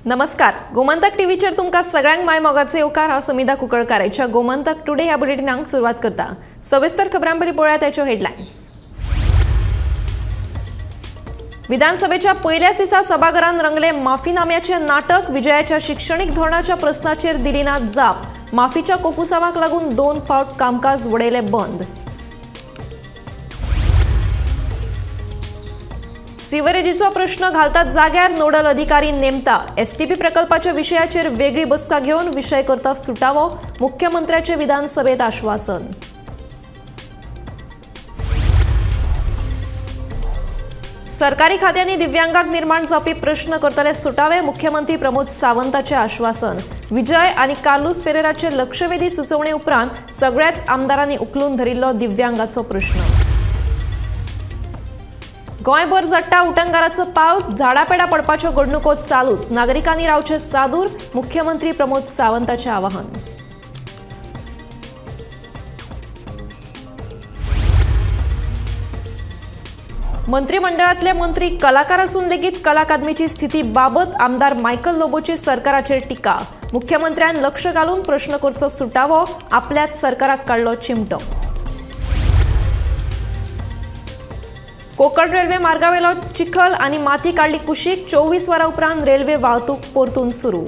नमस्कार, गोमंतक टीव्हीचेर तुमकां सगळ्यांक my मोगाचे येवकार. हांव समिधा कुंकळकार ह्या गोमंतक टुडे ह्या बुलेटिनाक सुरवात करता. सविस्तर खबरां पयलीं पळोवया त्याच्यो हेडलायन्स. विधानसभेच्या पयल्याच दिसा सभाघरान रंगले माफीनाम्याचे नाटक. विजयाच्या शिक्षणीक धोरणाच्या प्रस्नाचेर दिली ना जाप. माफीच्या कोफुसावाक लागून 2 फावट कामकाज वडयले बंद. सिवरेजीचो प्रश्न घालतात जाग्यार नोडल अधिकारी नेमता. एसटीपी प्रकल्पाच्या विशयाचेर वेगळी बसका घेवन विशय करता सुटावो. मुख्यमंत्र्याचे विधानसभेत आश्वासन. सरकारी खात्यांनी दिव्यांगांक निर्माण जावपी प्रश्न करतले सुटावे. मुख्यमंत्री प्रमोद सावंताचे आश्वासन. विजय आनी कार्लुस फेरेराचे लक्षवेधी सुचोवणे उपरांत सगळ्याच आमदारांनी उखलून धरिल्लो दिव्यांगाचो प्रश्न. गोंयभर झडटा उटंगाराचो पावस. झाडापेडा पडपाच्यो घडणुको चालूच. नागरिकांनी रावचे सादूर. मुख्यमंत्री प्रमोद सावंताचे आवाहन. मंत्रिमंडळातले मंत्री कलाकार असून लेगीत कला अकादमीची स्थिती बाबत आमदार मायकल लोबोची सरकाराचेर टिका. मुख्यमंत्र्यान लक्ष घालून प्रश्न करचो सुटावो. आपल्याच सरकाराक काडलो चिमटो. कोकण रेल्वे मार्गावेलो चिखल आनी माती काडली कुशीक. 24 वरां उपरांत रेल्वे वाहतूक परतून सुरू.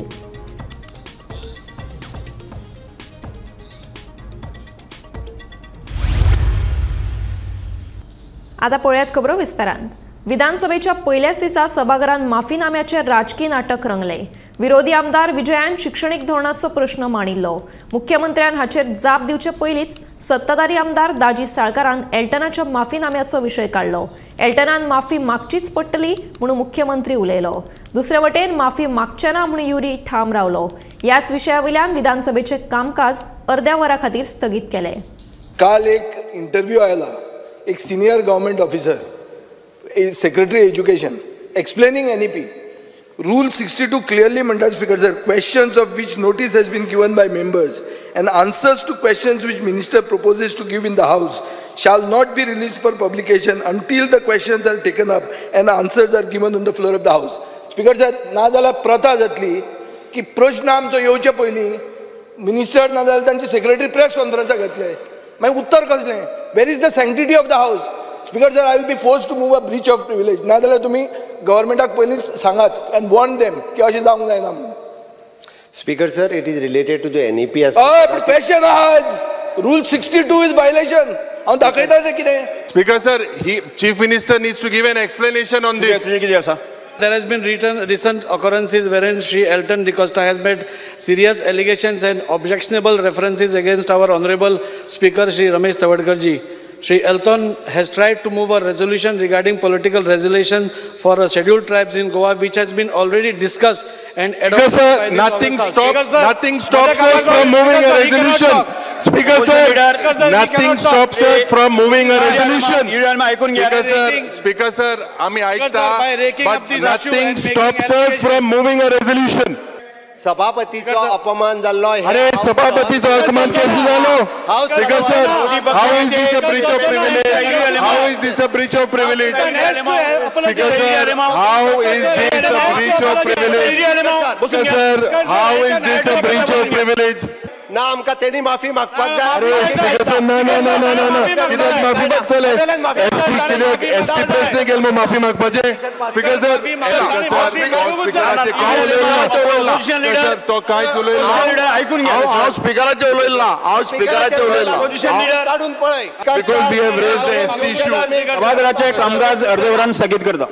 आता पळयात खबरो विस्तारान. विधानसभेच्या पयल्याच दिसा सभाघरान माफीनाम्याचे राजकी नाटक रंगले. विरोधी आमदार विजयान शिक्षणीक धोरणाचो प्रश्न मांडिल्लो. मुख्यमंत्र्यान हाचेर जाप दिवचे पयलींच सत्ताधारी आमदार दाजी साळकारान एल्टनाच्या माफीनाम्याचो विशय काडलो. एल्टनान माफी मागचीच पडटली म्हणून मुख्यमंत्री उलयलो. दुसरे वटेन माफी मागचे ना म्हणून युरी ठाम रावलो. ह्याच विशया वयल्यान विधानसभेचे कामकाज अर्द्या वरा खातीर स्थगीत केले. काल एक इंटरव्यू आयला, एक senior government officer, secretary education, explaining NEP. Rule 62 clearly म्हणटा speaker sir, questions of which notice has been given by members and answers to questions which minister proposes to give in the house shall not be released for publication until the questions are taken up and answers are given on the floor of the house. Speaker sir, ना जाल्यार प्रथा जातली की प्रश्न आमचो येवचे पयलीं minister ना जाल्यार तांचे सेक्रेटरी प्रेस कॉन्फरन्साक घेतले, मागीर उत्तर कसलें? Where is the sanctity of the house? Speaker sir, I will be forced to move a breach of privilege. ना जाल्यार तुमी गव्हर्मेंटाक पयलींच सांगात एंड वॉर्न देम की अशें जावंक जायना म्हणून. Speaker sir, it is related to the NEP. हय, पूण क्वेश्चन आहा आयज. Rule 62 is violation. हांव दाखयता तें कितें. Speaker sir, he chief minister needs to give an explanation on this. कितें आसा? There has been recent occurrences wherein Shri Elton D'Costa has made serious allegations and objectionable references against our Honorable Speaker Shri Ramesh Tawadkar ji. Shri Elton has tried to move a resolution regarding political resolution for scheduled tribes in Goa, which has been already discussed and adopted. Speaker sir, nothing stops us from moving a resolution. Speaker sir, nothing stops us from moving a resolution. Speaker sir, आम्ही ऐकता, but nothing stops us from moving a resolution. सभापतीचो अपमान जाल्लो. अरे सभापतीचो अपमान कसो जालो? Speaker sir, how is this a breach of privilege? How is this a breach of privilege? Speaker sir, how is this a breach of privilege? Speaker sir, how is this a breach of privilege? ना आमकां तेणी माफी मागपाक जाय. अरे speaker sir, ना ना ना ना ना, कित्याक माफी मागतले? एसटी कित्याक एसटी प्रश्न केलो म्हूण माफी मागपाचें? स्पीकर सर, तो कांयच उलयला. हांव स्पिकराचेर उलयला. हांव स्पिकराचेर उलयला. काडून पळय. Because we have raised the ST issue. सभाघराचें कामकाज अर्दे वरान स्थगीत करता.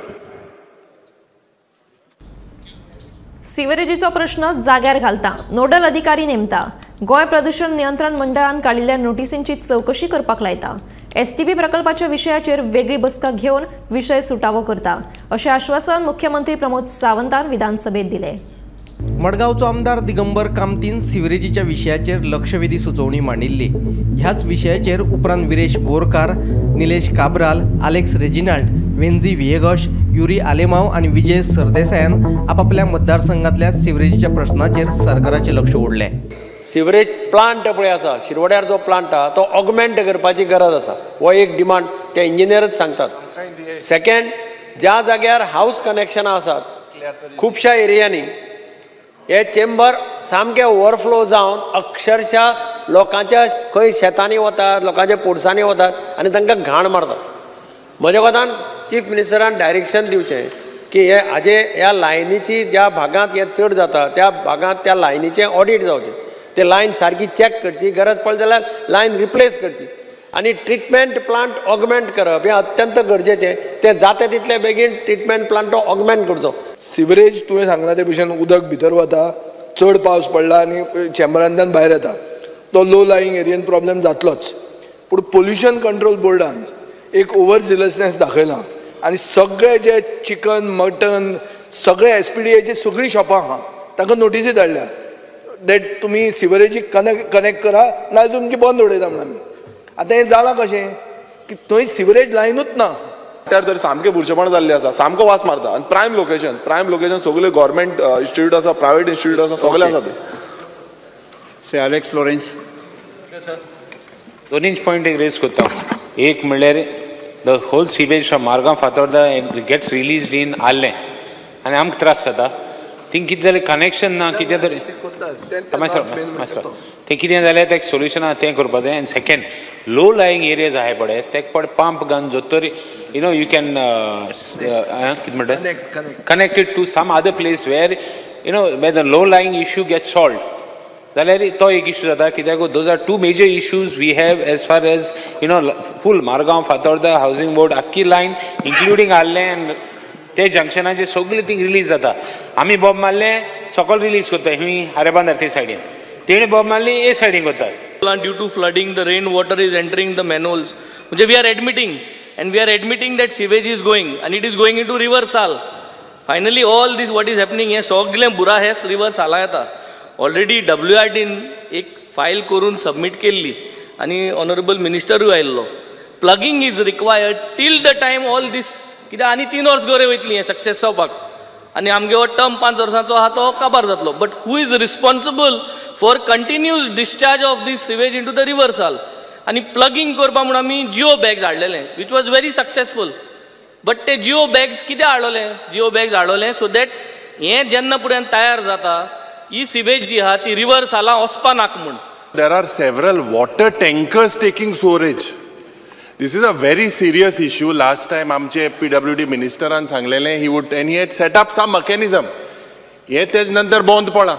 सिवरेजीचो प्रश्न जाग्यार घालता. नोडल अधिकारी नेमता. गोंय प्रदूषण नियंत्रण मंडळान काडिल्ल्या नोटिसींची चवकशी करपाक लायता. एसटीपी प्रकल्पाच्या विशयाचेर वेगळी बसका घेवन विशय सुटावो करता अशें आश्वासन मुख्यमंत्री प्रमोद सावंतान विधानसभेत दिले. मडगांवचो आमदार दिगंबर कामतीन सिवरेजीच्या विशयाचेर लक्षवेधी सुचोवणी मांडिल्ली. ह्याच विशयाचेर उपरांत विरेश बोरकार, निलेश काब्राल, आलेक्स रेजिनाल्ड, वेन्झी व्हिएगश, युरी आलेमाव आनी विजय सरदेसायान आपापल्या मतदारसंघातल्या सिवरेजीच्या प्रश्नाचेर सरकाराचें लक्ष ओडलें. सिवरेज प्लांट पळय आसा, शिरवड्यार जो प्लांट आहा तो ऑगमेंट करपाची गरज आसा. हो एक डिमांड ते इंजिनियरच सांगतात. सेकंड, ज्या जाग्यार हावस कनेक्शनां आसात खुबश्या एरियांनी हे चेंबर सामकें ओवरफ्लो जावन अक्षरशः लोकांच्या खंय शेतांनी वतात, लोकांच्या पोरसांनी वतात आनी तांकां घाण मारतात. म्हज्या कोतान चीफ मिनिस्टरान डायरेक्शन दिवचें की हे हाजे ह्या लायनीची ज्या भागांत हें चड जाता त्या भागांत त्या लायनीचें ऑडीट जावचें, ते लायन सारकी चॅक करची, गरज पडली जाल्यार लायन रिप्लेस करची आनी ट्रिटमेंट प्लांट ऑगमेंट करप हें अत्यंत गरजेचें. तें जाता तितले बेगीन ट्रिटमेंट प्लांट ऑगमेंट करचो. सिवरेज तुवें सांगला ते भशेन उदक भितर वता, चड पावस पडला आनी चेंबरांतल्यान भायर येता, तो लो लायींग एरियन प्रॉब्लेम जातलोच. पूण पोल्युशन कंट्रोल बोर्डान एक ओवर झिलसनेस दाखयला आनी सगळे जे चिकन मटन सगळे एसपीडीएची सगळीं शॉपां आहा तांकां नोटिसी धाडल्या that तुमी सिवरेजीक कनेक्ट करा नाजाल्यार तुमची बंद उडयता म्हणून. आमी आतां हें जालां कशें की थंय सिवरेज लायनूच ना. तर सामकें बुरशेपण जाल्लें आसा, सामको वास मारता आनी प्रायम लोकेशन, प्रायम लोकेशन सगळे गव्हर्मेंट इन्स्टिट्यूट आसा, प्रायवेट इन्स्टिट्यूट आसा, सगळे आसा ते. श्री एलेक्स लॉरेन्स. दोनीच पॉयंट एक रेज करता. एक म्हणल्यार the whole sewage from Margao Fatorda gets released in Arlem आनी आमकां त्रास जाता. थिंग कितें जालें कनेक्शन ना कितें तरी मातसो तें कितें जालें तें सोल्युशन आहा तें करपा जाय. आनी सेकेंड लो लायींग एरियाज आहाय पळय तेक पड पंप घालून जो तरी you know you can कितें म्हणटा connected to some other place where you know where the low lying issue get solved जाल्यार तो एक इशू जाता. कित्याक those are two major issues we have as far as you know full Margao Fatorda housing board आख्खी line including आर्लें आनी ते जंक्शनाचे सगळी thing release जाता. आमी बॉम्ब मारले सकल रिलीज करता ही हारेबांदार ते सायडीन, तेणी बॉम्ब मारली हे सायडीन करतात. Due to flooding the rain water is entering the manholes. म्हणजे we are admitting and we are admitting that sewage is going and it is going into river Sal. Finally all this what is happening हें सगळें बुरा हेच river साला येता. Already WRDन एक file करून submit केल्ली आनी ऑनरेबल मिनिस्टरूय आयिल्लो. Plugging is required till the time all this कित्याक आनी 3 वर्स गोरे वयतली हें सक्सेस जावपाक आनी आमगे हो टर्म 5 वर्सांचो आहा तो काबार जातलो. But who is responsible for continuous discharge of this sewage into the river Sal? आनी प्लगींग करपा म्हूण आमी जिओ बॅग्स हाडलेले which was very successful. But ते जिओ बॅग्स कित्याक हाडवले? जिओ बॅग्स हाडवले सो that हें जेन्ना पर्यंत तयार जाता ही सिवेज जी आहा ती रिवर साला वचपा नाका म्हूण. There are several water tankers taking sewerage. This is a very serious issue. Last time आमचे PWD मिनिस्टरान सांगलेलें he would and he had set up some mechanism. हे तेज नंतर बंद पडला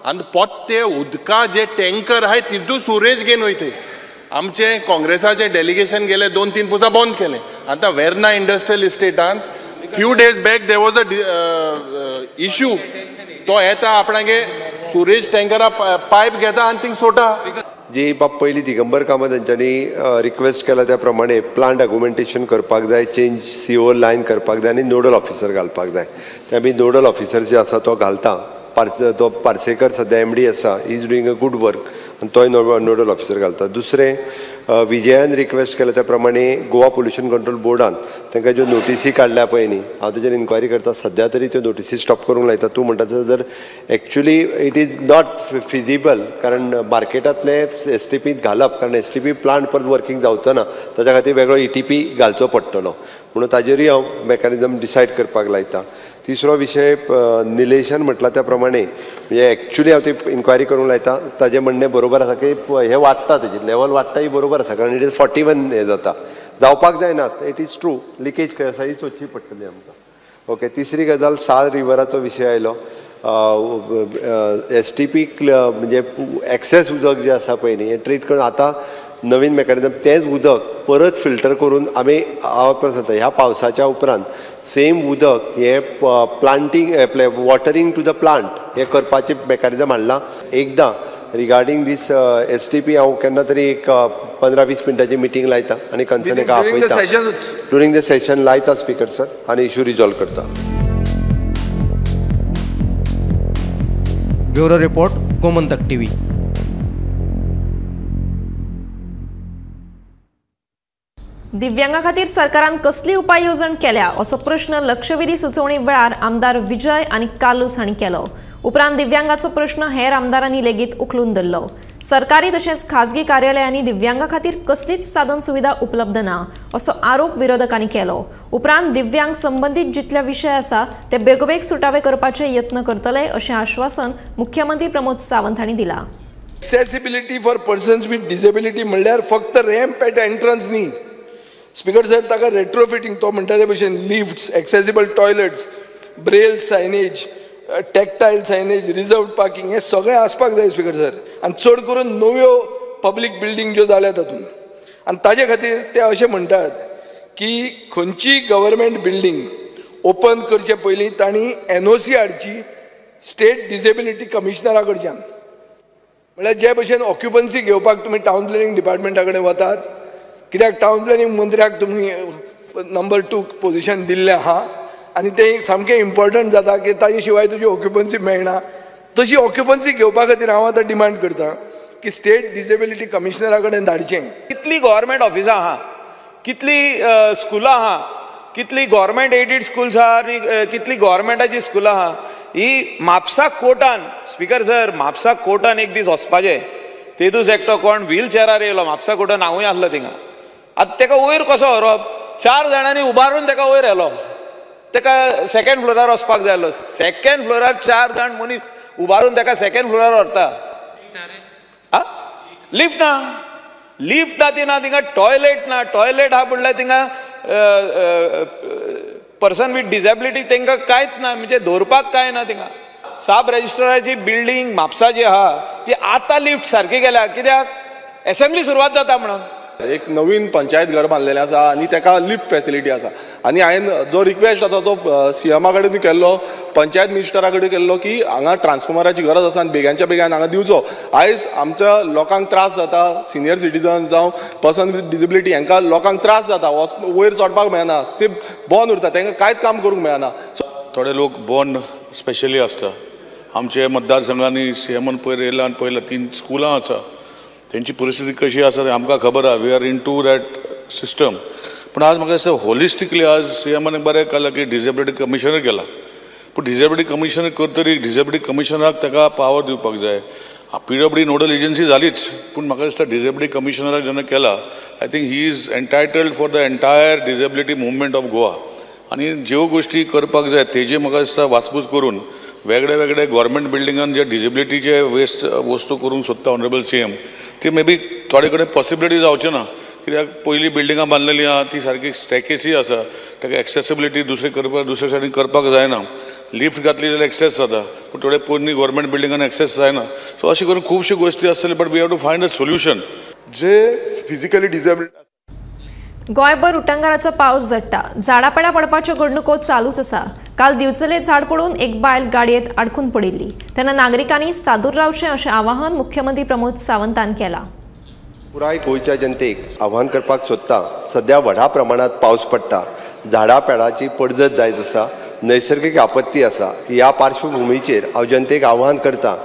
आनी पोत्ते उदका जे टँकर आहाय तितू सुरेज घेवन वयते. आमचे काँग्रेसाचे डेलिगेशन गेले 2-3 पुसा बंद केलें. आतां वेर्ना इंडस्ट्रियल इस्टेटांत few days back there was a issue. तो येता आपणागे सुरेज टँकरा पायप घेता आनी थिंग सोडटा. जी बाब पयलीं दिगंबर कामत हांच्यांनी रिक्वेस्ट केला त्या प्रमाणे प्लांट ऑगुमेंटेशन करपाक जाय, चेंज CO line करपाक जाय आनी नोडल ऑफिसर घालपाक जाय. ते आमी नोडल ऑफिसर जे आसा तो घालता. तो पार्सेकर सद्या MD आसा, is doing a good work आनी तोय नोडल ऑफिसर घालता. दुसरें विजयान रिक्वेस्ट केला त्या प्रमाणे गोवा पोल्युशन कंट्रोल बोर्डान तांकां ज्यो नोटिसी काडल्या पळय न्ही, हांव तेजेर इन्क्वायरी करता. सद्या तरी त्यो नोटिसी स्टॉप करूंक लायता. तूं म्हणटा जर actually it is not feasible कारण मार्केटांतले STPंत घालप, कारण STP plant परत वर्कींग जावचो ना, ताच्या खातीर वेगळो ETP घालचो पडटलो म्हणून ताजेरूय हांव मेकॅनिजम डिसायड करपाक लायता. तिसरो विशय निलेशान म्हटला त्या प्रमाणे म्हणजे एक्चुली हांव ती इन्क्वायरी करूंक लायता. ताजें म्हणणें बरोबर आसा की हें वाडटा, तेजी लेवल वाडटा ही बरोबर आसा कारण it is 41 हें जाता, जावपाक जायना. It is true, leakage खंय आसा ही सोदची पडटली आमकां. ओके, तिसरी गजाल साल रिवराचो विशय आयलो. STP म्हणजे एक्सेस उदक जें आसा पळय न्ही हें ट्रीट करून आतां नवीन मेकॅनिजम तेंच उदक परत फिल्टर करून आमी हांव जाता ह्या पावसाच्या उपरांत सेम उदक हें planting watering to the plant हें करपाचें मेकॅनिजम हाडलां. एकदां रिगार्डींग दीस STP हांव केन्ना तरी एक 15-20 मिनटाची मिटींग लायता आनी कन्सर्न एका आपयता, ड्युरींग the session लायता स्पीकर सर आनी इशू रिजॉल्व करता. Bureau report, Gomantak TV. Divyanga खातीर सरकारान कसली उपाय येवजण केल्या असो प्रश्न लक्षवेधी सुचोवणी वेळार आमदार विजय आनी कार्लूस हांणी केलो. उपरांत दिव्यांगाचो प्रश्न हेर आमदारांनी लेगीत उखलून धरलो. सरकारी तशेंच खाजगी कार्यालयांनी दिव्यांगा खातीर कसलीच साधन सुविधा उपलब्ध ना असो आरोप विरोधकांनी केलो. उपरांत दिव्यांग संबंदीत जितले विशय आसा ते बेगोबेग सुटावे करपाचे यत्न करतले अशें आश्वासन मुख्यमंत्री प्रमोद सावंत हांणी दिलां. Accessibility for persons with disability म्हणल्यार फक्त रॅम्प एट एंट्रन्स न्ही स्पीकर सर, ताका रेट्रोफिटींग तो म्हणटा ते भशेन lifts, accessible toilets, braille signage, tactile signage, reserve parking हें सगळें आसपाक जाय स्पीकर सर. आनी चड करून नव्यो पब्लीक बिल्डींग ज्यो जाल्या तातूंत. आनी ताजे खातीर ते अशें म्हणटात की खंयची गव्हर्मेंट बिल्डींग ओपन करचे पयलीं तांणी एनओसी हाडची स्टेट डिसेबिलिटी कमिशनरा कडच्यान. म्हळ्यार जे भशेन ऑक्युपन्सी घेवपाक तुमी टावन प्लॅनिंग डिपार्टमेंटा कडेन वतात, कित्याक टावन प्लॅनिंग मंत्र्याक तुमी नंबर 2 पोजिशन दिल्लें आहा आनी तें सामकें इम्पॉर्टंट जाता की ताजे शिवाय तुजी ऑक्युपन्सी मेळना. तशी ऑक्युपन्सी घेवपा खातीर हांव आतां डिमांड करता की स्टेट डिसेबिलिटी कमिशनरा कडेन धाडचें. कितली गव्हर्मेंट ऑफिसां आहा, कितली स्कुलां आहा, कितली गव्हर्मेंट एडीड स्कुल्स आहा आनी कितली गव्हर्मेंटाची स्कुलां आहा. ही म्हापसा कोर्टान स्पीकर सर, म्हापसा कोर्टान एक दीस वचपाचें, तेदूस एकटो कोण व्हीलचेरार येयलो म्हापसा कोर्टान, हांवूय आसलो थिंगा. आतां तेका वयर कसो व्हरप, 4 जाणांनी उबारून तेका वयर व्हेलो, तेका सेकेंड फ्लोरार वचपाक जाय आसलो. सेकेंड फ्लोरार 4 जाण मनीस उबारून तेका सेकेंड फ्लोरार व्हरता. लिफ्ट ना, लिफ्ट ना ती ना, थिंगा टॉयलेट ना, टॉयलेट आहा म्हणल्यार थिंगा पर्सन विथ डिसेबिलिटी तांकां कांयच ना, म्हणजे दवरपाक कांय ना थिंगा. सब रजिस्ट्राराची बिल्डींग म्हापसा जी आहा ती आतां लिफ्ट सारकी गेल्या, कित्याक एसेंब्ली सुरवात जाता म्हणून. एक नवीन पंचायत घर बांदलेलें आसा आनी ताका लिफ्ट फेसिलिटी आसा. आनी हांवें जो रिक्वेस्ट आसा जो सीएमा कडेन केल्लो, पंचायत मिनिस्टरा कडेन केल्लो की हांगा ट्रान्सफॉर्मराची गरज आसा आनी बेगांच्या बेगान हांगा दिवचो. आयज आमच्या लोकांक त्रास जाता, सिनियर सिटीजन जावं पर्सन विथ डिसेबिलिटी हांकां लोकांक त्रास जाता, वयर चडपाक मेळना, ते बंद उरता, तांकां कांयच काम करूंक मेळना. थोडे लोक बॉन्ड स्पेशली आसता. आमचे मतदारसंघांनी सीएमान पयर येयला आनी पयला 3 स्कुलां आसा, तेंची परिस्थिती कशी आसा तें आमकां खबर आहा. We are into that system. पूण आज म्हाका दिसता होलिस्टिकली आज सीएमान बरें केलां की डिसेबिलिटी कमिशनर केला. पूण डिसेबिलिटी कमिशनर करतरी डिसेबिलिटी कमिशनराक ताका पावर दिवपाक जाय. पीडब्ल्यूडी नोडल एजन्सी जालीच, पूण म्हाका दिसता डिसेबिलिटी कमिशनराक जेन्ना केला, I think he is entitled for the entire disability movement of Goa. आनी ज्यो गोश्टी करपाक जाय तेजे म्हाका दिसता वासपूस करून वेगळे वेगळे गव्हर्मेंट बिल्डिंगान जे डिसेबिलिटीचे वेस्ट वस्तू करूंक सोदता ऑनरेबल सीएम, ती मे बी थोडे कडेन पॉसिबिलिटी जावचें ना, कित्याक पयलीं बिल्डिंगां बांदलेलीं आहा ती सारकी स्टॅकेसी आसा, ताका एक्सेसिबिलिटी दुसरे करपाक दुसरे सायडीन करपाक जायना. लिफ्ट घातली जाल्यार एक्सेस जाता, पूण थोडे पोरणी गव्हर्मेंट बिल्डिंगान एक्सेस जायना. सो अशें करून खुबश्यो गोश्टी आसतल्यो, but we have to find a solution. J physically disabled. गोंयभर उटंगाराचो पावस झडटा, झाडापेडां पडपाच्यो घडणुको चालूच आसा. काल दिवचले झाड पडून एक बायल गाडयेंत आडकून पडिल्ली, तेन्ना नागरिकांनी सादूर रावचें अशें आवाहन मुख्यमंत्री प्रमोद सावंतान केलां. पुराय गोंयच्या जनतेक आव्हान करपाक सोदता, सद्या व्हडा प्रमाणांत पावस पडटा, झाडां पेडांची पडझड जायत आसा, नैसर्गीक आपत्ती आसा. ह्या पार्श्वभुमीचेर हांव जनतेक आव्हान करता,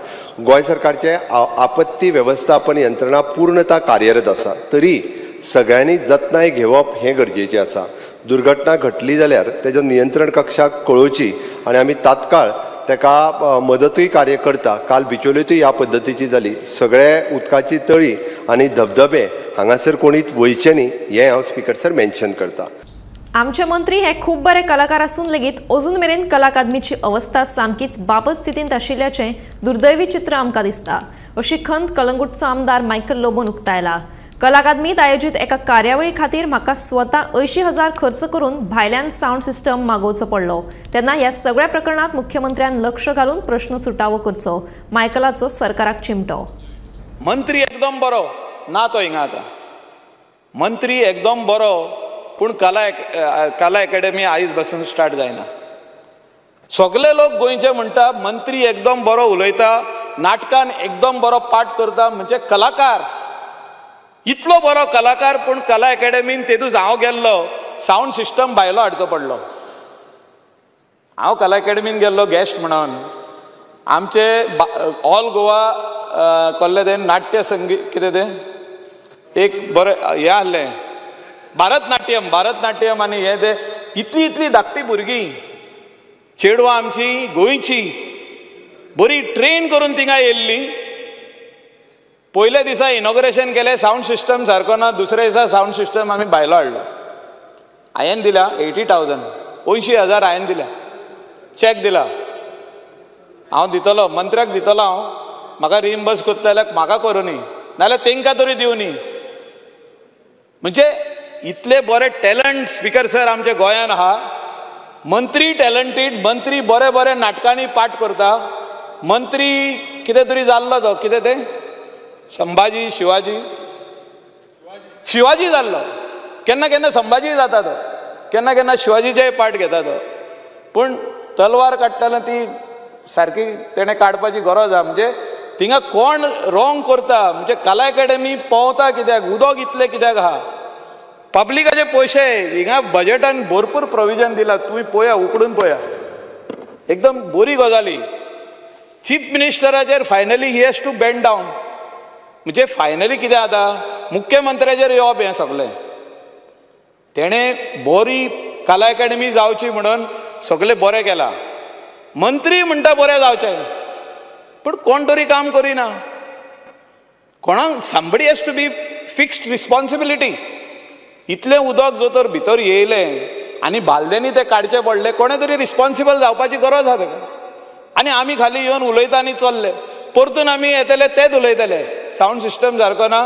गोंय सरकारचे आपत्ती वेवस्थापन यंत्रणा पूर्णता कार्यरत आसा, तरी सगळ्यांनी जतनाय घेवप हें गरजेचें आसा. दुर्घटना घडली जाल्यार तेजो नियंत्रण कक्षाक कळोवची आनी आमी तात्काळ ताका मदतूय कार्य करता. काल बिचोलेतूय ह्या पद्दतीची जाली. सगळे उदकाची तळी आनी धबधबे हांगासर कोणीच वयचे न्ही हें हांव स्पीकर सर मेन्शन करता. आमचे मंत्री हे खूब बरे कलाकार आसून लेगीत अजून मेरेन कला अकादमीची अवस्था सामकीच बाबत स्थितींत आशिल्ल्याचें दुर्दैवी चित्र आमकां दिसता, अशी खंत कलंगूटचो आमदार मायकल लोबोन उक्तायला. कला अकादमीत आयोजीत एका कार्यावळी खातीर म्हाका स्वता 80,000 खर्च करून भायल्यान सावंड सिस्टम मागोवचो पडलो, तेन्ना ह्या सगळ्या प्रकरणात मुख्यमंत्र्यान लक्ष घालून प्रश्न सुटावो करचो, मायकलाचो सरकाराक चिमटो. मंत्री एकदम बरो ना तो हिंगा आतां, मंत्री एकदम बरो, पूण कला एकेडमी आयज बसून स्टार्ट जायना. सगळे लोक गोंयचे म्हणटा मंत्री एकदम बरो उलयता, नाटकान एकदम बरो पाठ करता, म्हणजे कलाकार इतलो बरो कलाकार, पूण कला एकेडमीन तेदूस हांव गेल्लो, सावंड सिस्टम भायलो हाडचो पडलो. हांव कला एकेडमीन गेल्लो गेस्ट म्हणून, आमचे ऑल गोवा कसलें तें नाट्य संगीत कितें तें एक बरें हें आहलें भारतनाट्यम, भारतनाट्यम आनी हें तें, इतली इतली धाकटी भुरगीं चेडवां आमची गोंयची बरी ट्रेन करून थिंगा येयल्ली. पयल्या दिसा इनॉग्रेशन केलें, सावंड सिस्टम सारको ना, दुसऱ्या दिसा सावंड सिस्टम आमी भायलो हाडलो. हांवें दिला 80,000, 80,000 हांवें दिल्या, चॅक दिला. हांव दितलो मंत्र्याक दितलो, हांव म्हाका रिइम्बर्स करता जाल्यार म्हाका करूं न्ही, नाजाल्यार तांकां तरी दिवं न्ही. म्हणजे इतले बरे टॅलंट स्पीकर सर आमच्या गोंयान आहा. मंत्री टॅलंटेड, मंत्री बरे बरे नाटकांनी पाठ करता. मंत्री कितें तरी जाल्लो तो, कितें तें संभाजी, शिवाजी, शिवाजी जाल्लो. केन्ना केन्ना संभाजी जाता तो, केन्ना केन्ना शिवाजीचेय पार्ट घेता तो. पूण तलवार काडटना ती सारकी तेणें काडपाची गरज आहा. म्हणजे थिंगा कोण रॉंग करता, म्हणजे कला एकाडेमी पोंवता कित्याक, उदक इतलें कित्याक आहा, पब्लिकाचे पयशे हिंगा बजेटान भरपूर प्रोविजन दिला. तुमी पळया, उकडून पळया, एकदम बरी गजाली. चीफ मिनिस्टराचेर finally he has to bend down. म्हणजे फायनली कितें जाता, मुख्यमंत्र्याचेर येवप हें सगळें. तेणें बरी कला एकाडेमी जावची म्हणून सगळें बरें केलां. मंत्री म्हणटा बरें जावचें, पूण कोण तरी काम करिना. कोणाक somebody has to be fixed responsibility. इतलें उदक जो तर भितर येयलें आनी बालद्यांनी तें काडचें पडलें, कोणें तरी रिस्पॉन्सिबल जावपाची गरज आसा ताका. आनी आमी खाली येवन उलयता आनी चल्ले, परतून आमी येतले तेच उलयतले, सावंड सिस्टम सारको ना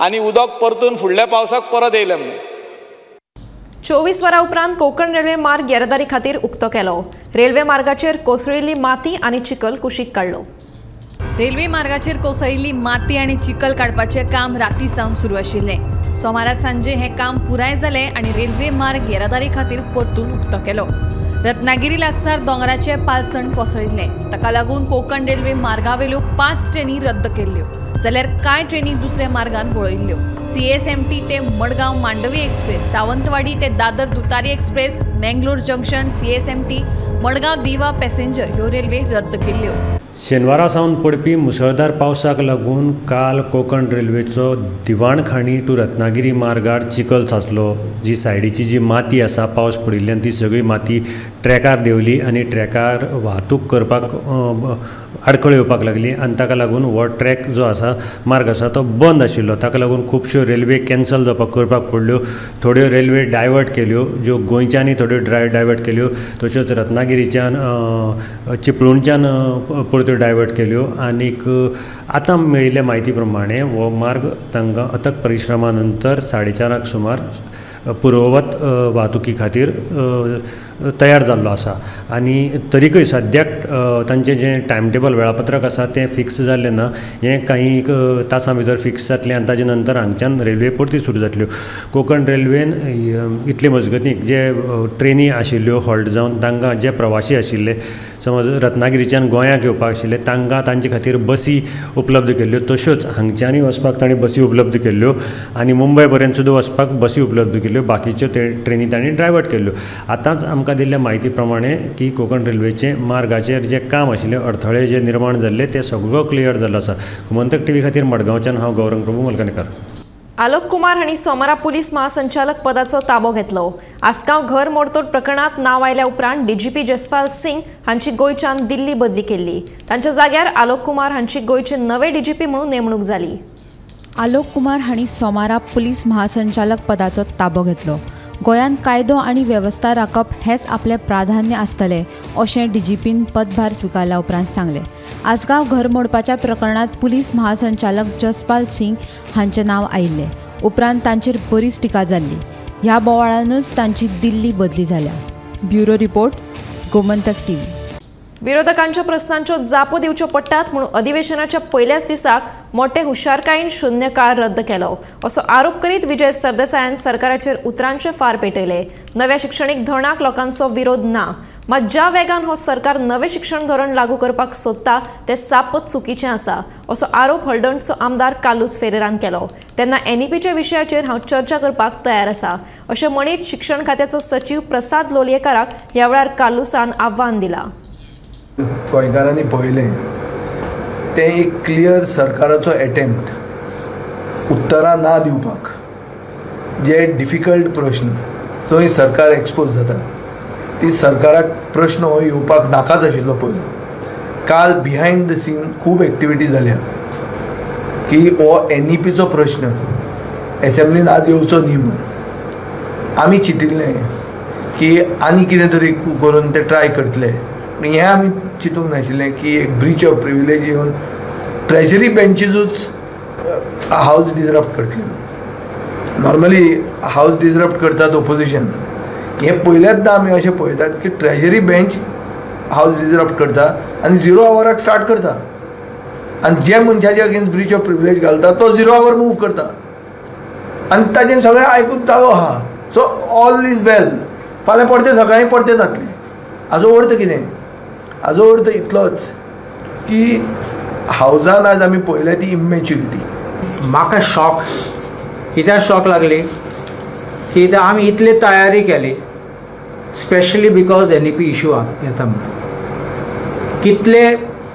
आनी उदक परतून फुडल्या पावसाक परत येयलें म्हणून. 24 वरां उपरांत कोंकण रेल्वे मार्ग येरादारी खातीर उक्तो केलो. रेल्वे मार्गाचेर कोसळिल्ली माती आनी चिखल कुशीक काडलो. रेल्वे मार्गाचेर कोसळिल्ली माती आनी चिखल काडपाचें काम राती सावन सुरू आशिल्लें. सोमारा सांजे हें काम पुराय जालें आनी रेल्वे मार्ग येरादारी खातीर परतून उक्तो केलो. रत्नागिरी लागसार दोंगराचें पालसण कोसळिल्लें. ताका लागून कोंकण रेल्वे मार्गावेल्यो 5 ट्रेनी रद्द केल्ल्यो, जाल्यार कांय ट्रेनी दुसऱ्या मार्गान वळयल्ल्यो. CSMT ते मडगांव मांडवी एक्सप्रेस, सावंतवाडी ते Dadar Dutari express, Mangalore junction CSMT, Madgaon Diva passenger ह्यो रेल्वे रद्द केल्ल्यो. शेनवारा सावन पडपी मुसळधार पावसाक लागून काल कोंकण रेल्वेचो दिवाणखाणी टू रत्नागिरी मार्गार चिखल साचलो. जी सायडीची जी माती आसा पावस पडिल्ल्यान ती सगळी माती ट्रॅकार देंवली आनी ट्रॅकार वाहतूक करपाक आडखळ येवपाक लागली आनी ताका लागून हो ट्रॅक जो आसा मार्ग आसा तो बंद आशिल्लो. ताका लागून खुबश्यो रेल्वे कॅन्सल जावपाक करपाक पडल्यो, थोड्यो रेल्वे डायवर्ट केल्यो, ज्यो गोंयच्यानय थोड्यो डायवर्ट केल्यो, तश्योच रत्नागिरीच्यान चिपळूणच्यान परत्यो डायवर्ट केल्यो. आनीक आतां मेळिल्ल्या म्हायती प्रमाणे हो मार्ग तांकां अथक परिश्रमा नंतर 4:30 सुमार पुर्ववत वाहतुकी खातीर तयार जाल्लो आसा. आनी तरीकय सद्याक तांचें जें टायम टेबल वेळापत्रक आसा तें फिक्स जाल्लें ना. हें काही तासां भितर फिक्स जातलें आनी ताजे नंतर हांगच्यान रेल्वे परती सुरू जातल्यो. कोंकण रेल्वेन इतले मजगतीं जे ट्रेनी आशिल्ल्यो हॉल्ट जावन तांकां जे प्रवासी आशिल्ले समज रत्नागिरीच्यान गोंयाक येवपाक आशिल्ले तांकां तांचे खातीर बसी उपलब्ध केल्ल्यो, तश्योच हांगच्यानय वचपाक तांणी बसी उपलब्ध केल्ल्यो आनी मुंबय पर्यंत सुद्दां वचपाक बसी उपलब्ध केल्ल्यो. बाकीच्यो ते ट्रेनी तांणी डायवर्ट केल्ल्यो. आतांच आमकां दिल्ल्या म्हायती प्रमाणे की कोंकण रेल्वेचे मार्गाचेर जे काम आशिल्ले अडथळे जे निर्माण जाल्ले ते सगळो क्लियर जाल्लो आसा. गोमंतक टीव्ही खातीर मडगांवच्यान हांव गौरंग प्रभू मलकणेकर. आलोक कुमार हांणी सोमारा पुलीस महासंचालक पदाचो ताबो घेतलो. आसगांव घर मोडतोड प्रकरणात नांव आयल्या उपरांत डीजीपी जसपाल सिंग हांची गोंयच्यान दिल्ली बदली केल्ली. तांच्या जाग्यार आलोक कुमार हांची गोंयचे नवे डीजीपी म्हणून नेमणूक जाली. आलोक कुमार हांणी सोमारा पुलीस महासंचालक पदाचो ताबो घेतलो. गोंयांत कायदो आनी वेवस्था राखप हेंच आपलें प्राधान्य आसतलें अशें डीजीपीन पदभार स्विकारल्या उपरांत सांगलें. आसगांव घर मोडपाच्या प्रकरणांत पुलीस महासंचालक जसपाल सिंग हांचें नांव आयिल्लें. उपरांत तांचेर बरीच टिका जाल्ली. ह्या बोवाळानूच तांची दिल्ली बदली जाल्या. Bureau report, Gomantak TV. विरोधकांच्या प्रस्नांच्यो जापो दिवच्यो पडटात म्हणून अधिवेशनाच्या पयल्याच दिसाक मोठे हुशारकायेन शून्य काळ रद्द केलो असो आरोप करीत विजय सरदेसायान सरकाराचेर उतरांचे फार पेटयले. नव्या शिक्षणीक धोरणाक लोकांचो विरोध ना, मात ज्या वेगान हो सरकार नवें शिक्षण धोरण लागू करपाक सोदता तें सापच चुकीचें आसा असो आरोप हळदणचो आमदार कार्लुस फेरेरान केलो. तेन्ना एनईपीच्या विशयाचेर हांव चर्चा करपाक तयार आसा अशें म्हणीत शिक्षण खात्याचो सचीव प्रसाद लोलयेकाराक ह्या वेळार कार्लुसान आव्हान दिलां. गोंयकारांनी पळयलें तें एक क्लियर सरकाराचो एटेम्प्ट उत्तरां ना दिवपाक. जे डिफिकल्ट प्रश्न थंय सरकार एक्सपोज जाता ती सरकाराक प्रश्न हो येवपाक नाकाच आशिल्लो पयलो. काल बिहायंड the scene खूब एक्टिविटी जाल्या की हो एनईपीचो प्रश्न एसेंब्लीन आज येवचो न्ही म्हणून. आमी चिंतिल्लें की आनी कितें तरी करून ते ट्राय करतले, पूण हें आमी चिंतूंक नाशिल्लें की एक ब्रीच ऑफ प्रिविलेज येवन ट्रेजरी बेंचीजूच हावज डिजरप्ट करतले. नॉर्मली हावज डिजरप्ट करतात ओपोजिशन, हें पयल्याच आमी अशें पळयतात की ट्रेजरी बेंच हावज डिजरप्ट करता आनी झिरो आवराक स्टार्ट करता आनी जे मनशाचे अगेन्स्ट ब्रीच ऑफ प्रिविलेज घालता तो झिरो our move करता आनी ताजें सगळें आयकून चालू आहा. सो ऑल is वेल. फाल्यां परतें सकाळीं परतें जातलें. हाजो अर्थ कितें? हाजो अर्थ इतलोच की हावजान आज आमी पळयल्या ती इमॅच्युरिटी. म्हाका शॉक, कित्याक शॉक लागली की आमी इतली तयारी केली specially because NEP issue येता म्हणून. कितले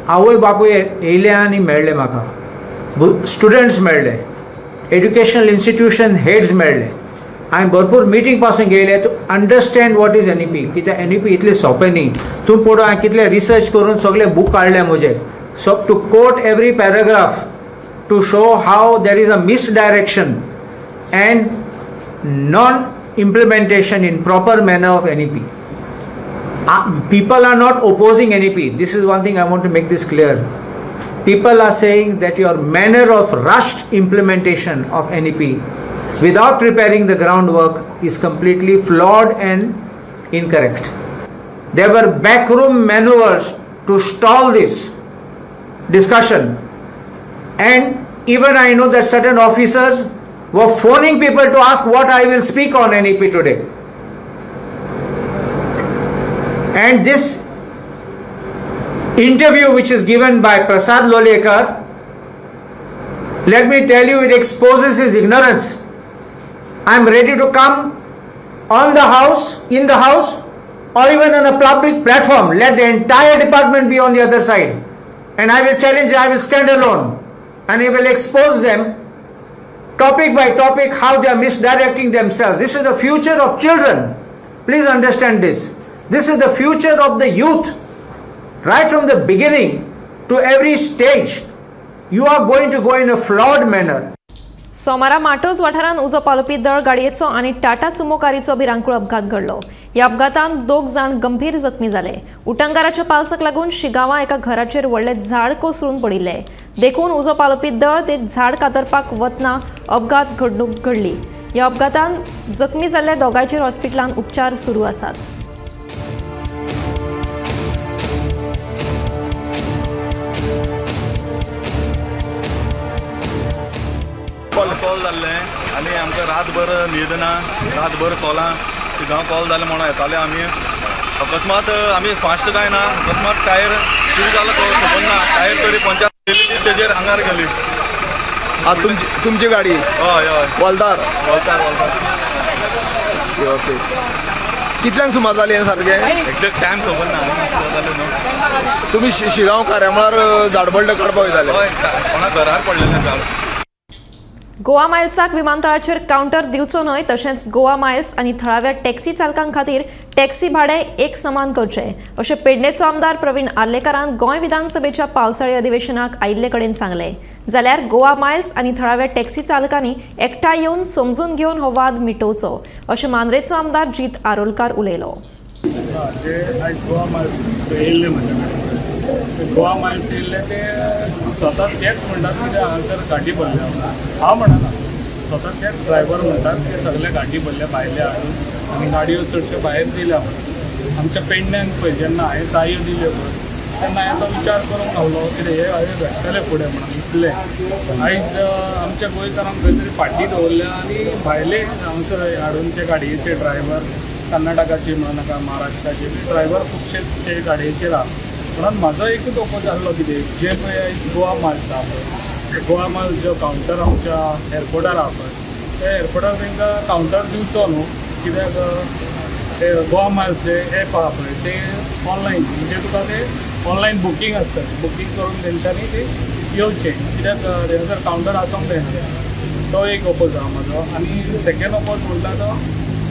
आवय बापूय येयले आनी मेळ्ळे म्हाका, स्टुडंट्स मेळ्ळे, एड्युकेशनल इन्स्टिट्यूशन हेड्स मेळ्ळे, हांवें भरपूर मिटींग पासून घेयले to understand what is NEP. कित्याक एनईपी इतलें सोंपें न्ही. तूं पळोव हांवें कितले रिसर्च करून सगळे बूक काडले म्हजे, so to quote every paragraph to show how there is a misdirection and non implementation in proper manner of NEP. People are not opposing NEP. This is one thing I want to make this clear. People are saying that your manner of rushed implementation of NEP without preparing the groundwork is completely flawed and incorrect. There were backroom maneuvers to stall this discussion, and even I know that certain officers were phoning people to ask what I will speak on NEP today. And this interview which is given by Prasad Lolayekar, let me tell you, it exposes his ignorance. I am ready to come on the house, in the house, or even on a public platform. Let the entire department be on the other side. And I will challenge, I will stand alone. And I will expose them topic by topic how they are misdirecting themselves. This is the future of children. Please understand this. This is the future of the youth. Right from the beginning to every stage, you are going to go in a flawed manner. सोमारा माटोज वाठारांत उजो पालोवपी दळ गाडयेचो आनी Tata Sumo कारीचो भिरांकूळ अपघात घडलो. ह्या अपघातांत 2 जाण गंभीर जखमी जाले. उटंगाराच्या पावसाक लागून शिगांवां एका घराचेर व्हडलें झाड कोसळून पडिल्लें, देखून उजो पालोवपी दळ ते झाड कातरपाक वतना अपघात घडणूक घडली. ह्या अपघातांत जखमी जाल्ल्या दोगांयचेर हॉस्पिटलांत उपचार सुरू आसात. कॉल जाल्लें आनी आमकां रातभर न्हीद ना, रातभर कॉलां थिंगा कॉल जालें म्हणून येताले आमी. अकस्मात आमी फास्ट कांय ना, अकस्मात टायर कितें जालो तो खबर ना, टायर तरी पंचायत गेली ती तेजेर आंगार गेली. तुमची गाडी? हय हय, वॉल्तार. वॉल्तार वॉल्तार. ओके, कितल्यांक सुमार जालें हें सारकें? एक्झॅक्ट टायम खबर ना जालें न्हू. तुमी शिगांव कार्यामळार झाड काडपाक वयताले? हय, कोणा घरार पडलेलें झाड. गोवा मायल्साक विमानतळाचेर कावंटर दिवचो न्हय, तशेंच गोवा मायल्स आनी थळाव्या टॅक्सी चालकां खातीर टॅक्सी भाडें एक समान करचें अशें पेडणेचो आमदार प्रवीण आर्लेकारान गोंय विधानसभेच्या पावसाळी अधिवेशनाक आयिल्ले कडेन सांगलें. जाल्यार गोवा मायल्स आनी थळाव्या टॅक्सी चालकांनी एकठांय येवन समजून घेवन हो वाद मिटोवचो अशें मांद्रेचो आमदार जीत आरोलकार उलयलो. गोवा मायल्स येयल्ले ते स्वता तेच म्हणटात कित्याक हांगासर गाडी भरल्या. हांव म्हणना, स्वता तेच ड्रायव्हर म्हणटात ते सगळे गाडी भरल्या भायले हाडून आनी गाडयो चडश्यो भायर दिल्या म्हणून. आमच्या पेडण्यांत पळय जेन्ना हांवें चायो दिल्यो पळय तेन्ना हांवें तो विचार करूंक गावलो कितें हे हांवें घडटलें फुडें म्हणून इतलें. आयज आमच्या गोंयकारांक खंय तरी फाटीं दवरल्या आनी भायले हांगासर हाडून ते गाडयेचे ड्रायव्हर कर्नाटकाचे म्हणून नाका महाराष्ट्राचे ड्रायव्हर खुबशे ते गाडयेचेर आहा. म्हणून म्हाजो एकूच ओपोज आहलो कितें जे पळय आयज गोवा माल्स आहा पळय, गोवा माल्स जो कावंटर आमच्या एअरपोर्टार आहा पळय त्या एअरपोर्टार तांकां कावंटर दिवचो न्हू, कित्याक ते गोवा माल्स जे एप आहा पळय ते ऑनलायन म्हणजे तुका ते ऑनलायन बुकींग आसता, बुकींग करून तेंच्यांनी ते येवचें, कित्याक थंयसर कावंटर आसूंक जायना. तो एक ओपोज आहा म्हाजो. आनी सेकेंड ओपोज म्हणटा तो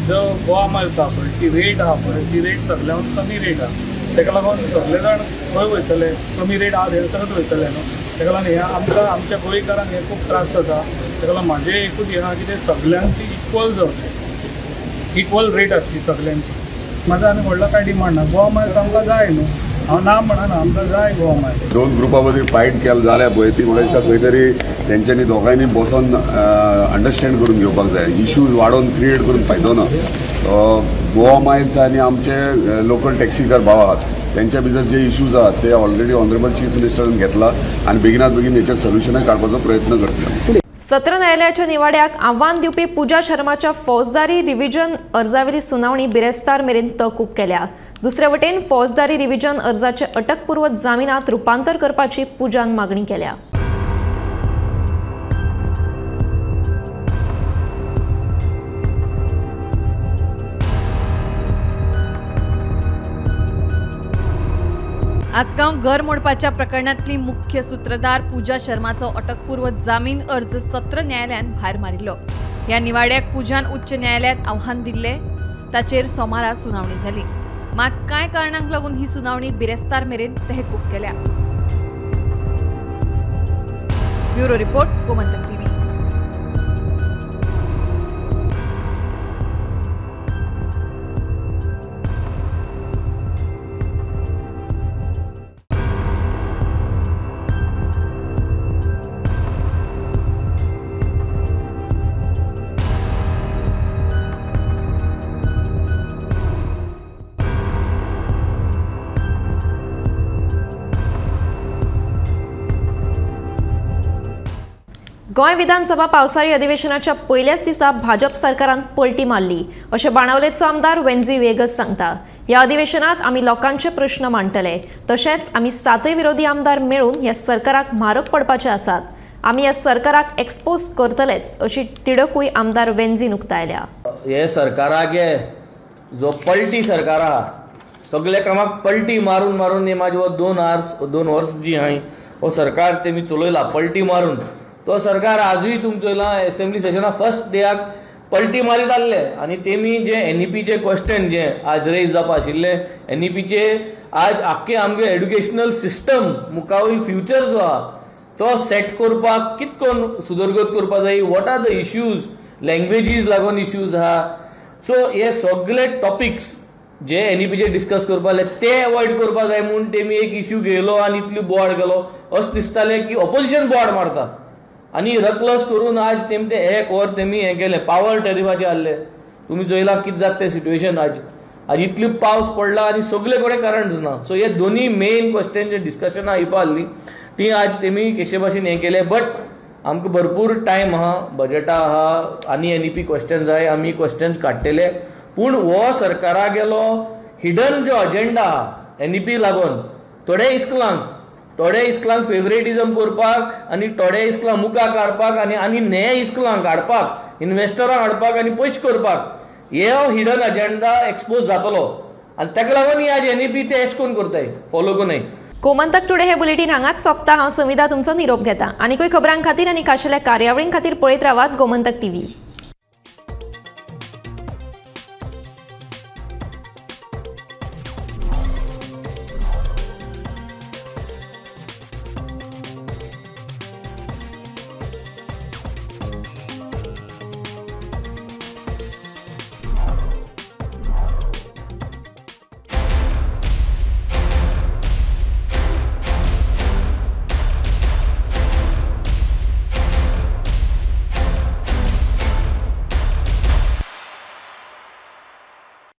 जो गोवा माल्स आहा पळय ती रेट आहा पळय ती रेट सगळ्यांत कमी रेट आहा. ताका लागून सगळे जाण खंय वयतले, कमी रेट आहा थंयसरच वयतले न्हू. ताका लागून हें आमकां आमच्या गोंयकारांक हें खूब त्रास जाता. ताका लागून म्हाजें एकूच हें आहा की ते सगल्यांची इक्वल जावचें, इक्वल रेट आसची सगल्यांची. म्हाजो आनी व्हडलो कांय डिमांड ना. गोवा मायल्स आमकां जाय न्हू, हांव ना म्हणना, आमकां जाय गोवा मायल्स. दोन ग्रुपा मदीं फायट केल जाल्या पळय ती म्हाका दिसता खंय तरी तेंच्यांनी दोगांयनी बसोन अंडरस्टँड करून घेवपाक जाय. इश्यूज वाडोवन क्रिएट करून फायदो ना. गोवा मायल्स आनी आमचे लोकल टॅक्सीकार भाव आहात तेंच्या भितर जे इश्यूज आहात ते ऑलरेडी ऑनरेबल चीफ मिनिस्टरान घेतला आनी बेगिनात बेगीन हेचेर सोल्युशनय काडपाचो प्रयत्न करतले. सत्र न्यायालयाच्या निवाड्याक आव्हान दिवपी पूजा शर्माच्या फौजदारी रिव्हिजन अर्जावेली सुनावणी बिरेस्तार मेरेन तहकूब केल्या. दुसरे वटेन फौजदारी रिव्हिजन अर्जाचे अटकपूर्व जामिनात रुपांतर करपाची पूजान मागणी केल्या. आसगांव घर मोडपाच्या प्रकरणांतली मुख्य सूत्रधार पूजा शर्माचो अटकपूर्व जामीन अर्ज सत्र न्यायालयान भायर मारिल्लो. ह्या निवाड्याक पूजान उच्च न्यायालयांत आव्हान दिल्लें. ताचेर सोमारा सुनावणी जाली. मात कांय कारणांक लागून ही सुनावणी बिरेस्तार मेरेन तहकूब केल्या. Bureau report, Gomantak TV. Goa विधानसभा पावसाळी अधिवेशनाच्या पयल्याच दिसा भाजप सरकारान पलटी मारली अशें बाणावलेचो आमदार वेन्झी वेगस सांगता. ह्या अधिवेशनात आमी लोकांचे प्रश्न मांडटले, तशेंच आमी सातय विरोधी आमदार मेळून ह्या सरकाराक म्हारग पडपाचे आसात. आमी ह्या सरकाराक एक्सपोज करतलेच अशी तिडकूय आमदार वेन्झीन उक्तायल्या. हे सरकाराक जो पलटी सरकार आहा सगल्या कामाक पलटी मारून मारून हे म्हाजे 2 वर्स जी आहाय हो सरकार तेमी चलयला पलटी मारून. तो सरकार आजूय तुमचो एसेंब्ली सेशना फर्स्ट डेयाक पलटी मारीत आहले आनी तेमी जे एनईपीचे क्वेश्चन जे आज रेज जावपा आशिल्ले एनईपीचे आज आख्खे आमगे एड्युकेशनल सिस्टम मुखावयल फ्युचर जो आहा तो सेट करपाक कितकोन सुदरगत करपाक जाय, what are the issues, languages लागून इश्यूज आहा. सो हे सगळे टॉपिक्स जे एनईपीचे डिस्कस करपा जाय ते अवॉयड करपा जाय म्हूण तेमी एक इश्यू घेयलो आनी इतली बोवाळ गेलो. अशें दिसतालें की ऑपोजिशन बोवाळ मारता आनी रकलस करून आज तेम ते एक वर तेमी हें केलें. पावर टॅरिफाचें आहले तुमी चोयलां कितें जाता तें सिट्युएशन. आज आज इतली पावस पडला आनी सगळे कडेन करंट्स ना. सो हे दोनी मेन क्वेश्चन जे डिस्कशनां येवपा आहली ती आज तेमी कशे भाशेन हें केलें. बट आमकां भरपूर टायम आहा, बजेटा आहा आनी एनईपी क्वेश्चन्स आहाय, आमी क्वेश्चन्स काडटले. पूण हो सरकारा गेलो हिडन जो अजेंडा आहा एनईपी लागून थोडे इस्कुलांक फेवरेटिजम करपाक आनी थोडे इस्कुलांक मुखार काडपाक आनी आनी ने इस्कुलांक हाडपाक, इन्वेस्टरांक हाडपाक आनी पयशे करपाक हे हिडन अजेंडा एक्सपोज जातलो आनी ताका लागून आज एनईपी ते एश कोन करताय फॉलो कोन्नाय. गोमंतक टुडे हे बुलेटीन हांगाच सोंपता. हांव संविदा तुमचो निरोप घेता. आनीकूय खबरां खातीर आनी खाशेल्या कार्यावळीं खातीर पळयत रावात गोमंतक टीव्ही.